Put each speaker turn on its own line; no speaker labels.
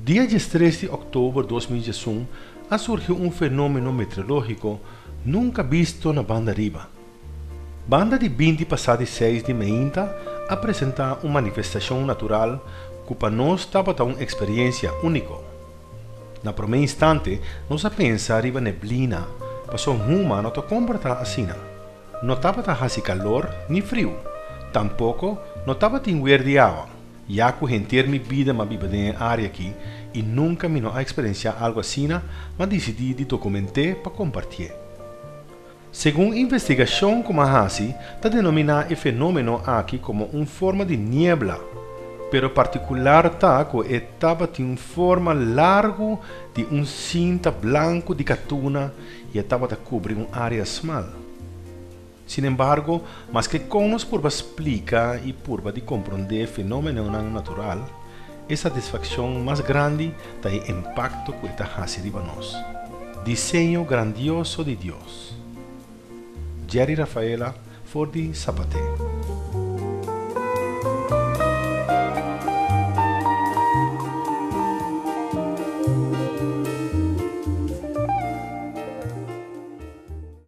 Dia 13 di òktober 2011 a surgi un fenómeno meteorológiko nunka visto na Banda Riba. Banda di 20 pasá di 6 di mainta a presentá un manifestashon natural ku pa nos tabata un eksperensia úniko. Na promé instante nos a pensa riba neblina, paso huma no ta komportá asina. No tabata hasi kalor ni friu, tampoko no tabatin wer di awa. Ya ku henter mi bida m'a biba den e área akí i nunka mi no a eksperensiá algu asina, m'a disidí di dokument'é pa kompartié. Segun investigashon ku m'a hasi, ta denominá e fenómeno akí komo un forma di niebla, pero partikular ta ku e tabatin un forma largu di un sinta blanku di katuna i e tabata kubri un área smal. Sinembargo, maske kon nos purba splika i purba di komprondé fenómenonan natural, e satisfakshon mas grandi ta e impakto ku e ta hasi riba nos. Diseño grandioso di Dios. Jerry Rafaela for di Sapaté.